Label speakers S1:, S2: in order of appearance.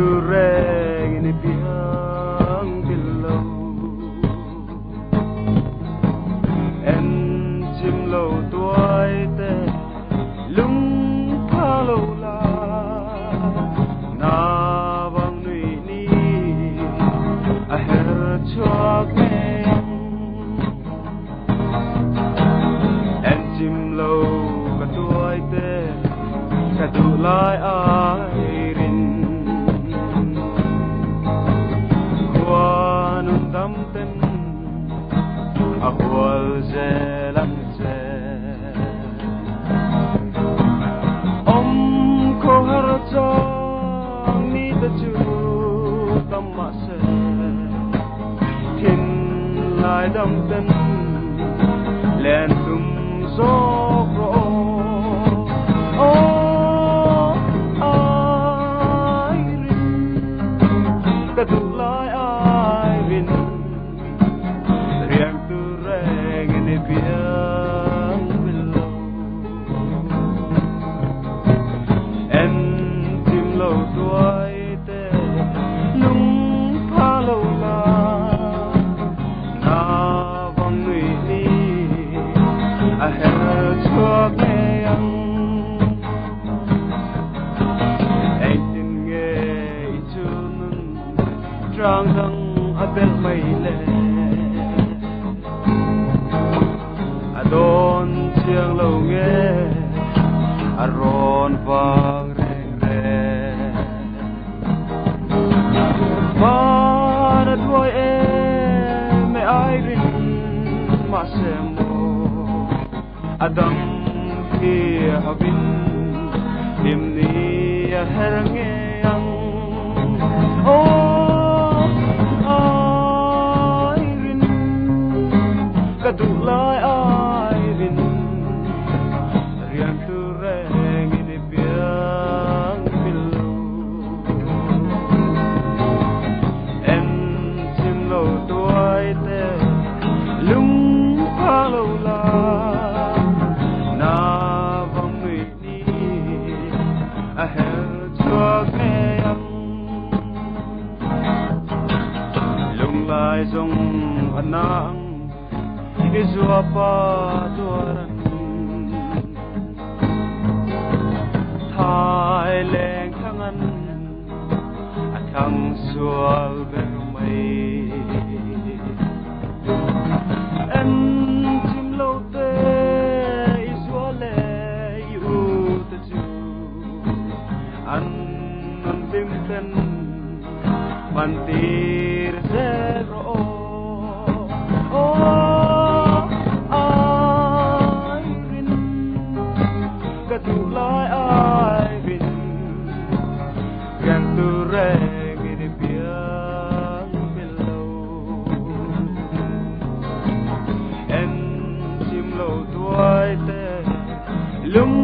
S1: tu reng in i piang bil lo. En chim lo tuai te lung pha lo la, na vang nui ni a her chuak nge ang. En chim lo ka tuai te ka du lai ai rin, khua nun dam ten a hual zelang che. Om kho har chang ni ta chu tam ma se, thin lai dam ten len tum zok ro. Oh, ai rin ka du lai ai rin, riang tu reng in piang bil lo. En chim lo tuai te lung pha lo la, na vang nui ni a her chuak nge ang. Eng tin nge i chu nun trang dang a bel mai le, a don chiang lo nge a ron vang reng reng. Van a duai em me ai rin ma se mo, adam hi havin him ni a her nge ang. Oh, ai rin ka du lai ai rin, riang tu reng in piang bil lo. En chim lo tuai te lung pha lo la, na vang nui ni a her chuak nge ang. Lung lai zong anang izua pa tuaran, thai leng thangan a thang sual ber mai. En chim lo te izua le yu te chu, an nun lim ten man tir zero. Oh, ai rin ka du lai ai rin, gan tu reng in piang bil lo. En chim lo tuai te lung